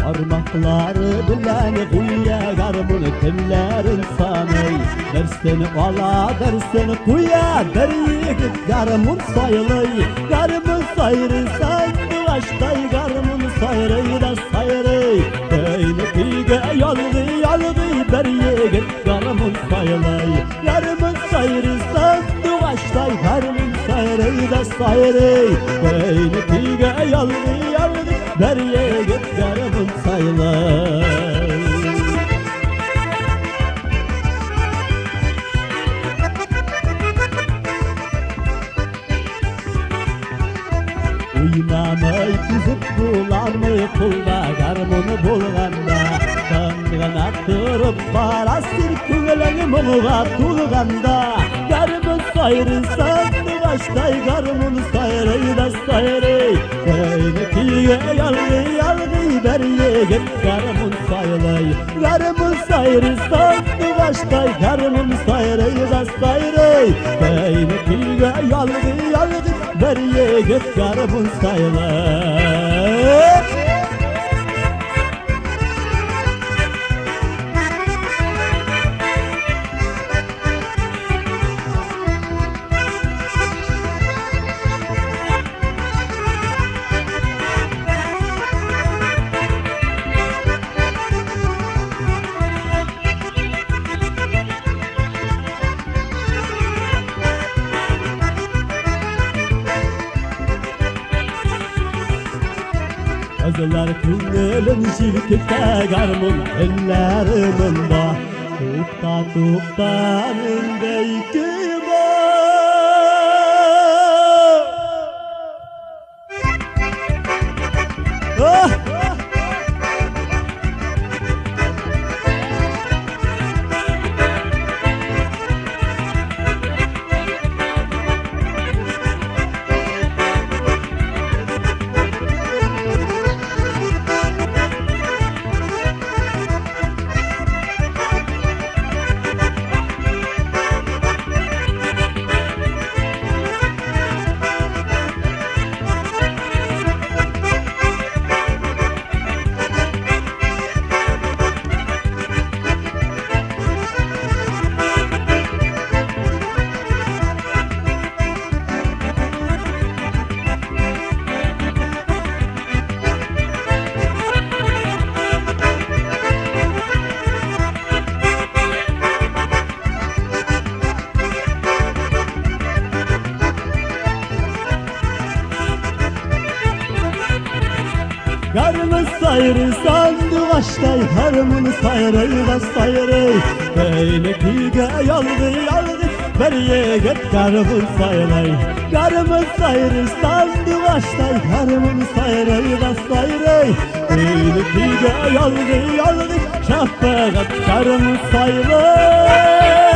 Barmakları bilen guya garmon tillerin sanay. Dersin ala dersin kuya der yigit garmon saylay. Garmon sayrı sandıvaştay garmon sayrı da sayrı. Beyni kıyga yalgı yalgı der yigit garmon saylay. Garmon sayrı sandıvaştay garmon sayrı da sayrı. Beyni kıyga yalgı yalgı der yigit garmon saylay. Уйнамай түзіп буламай қолда гармоны болғанда Таңғана тұрып барасың көңілің мұңға толғанда Гармон сайры сандуғаштай гармон сайрай да сайрай Бәйні күйге ялғы ялғы бер егет гармон сайлай Гармон сайры сандуғаштай гармон сайрай да сайрай Бәйні күйге ялғы ялғы бер егет гармон сайлай. Kızlar köngülün şirkette garmon elleri mında Tukta tukta mendeyki bar. Ah! Garmon sayrı sandıvaştay garmon sayrı da sayrı Beyni kıyga yalgı yalgı ber yigit garmon saylay Garmon sayrı sandıvaştay garmon sayrı da sayrı Beyni kıyga yalgı yalgı şafaat garmon saylay.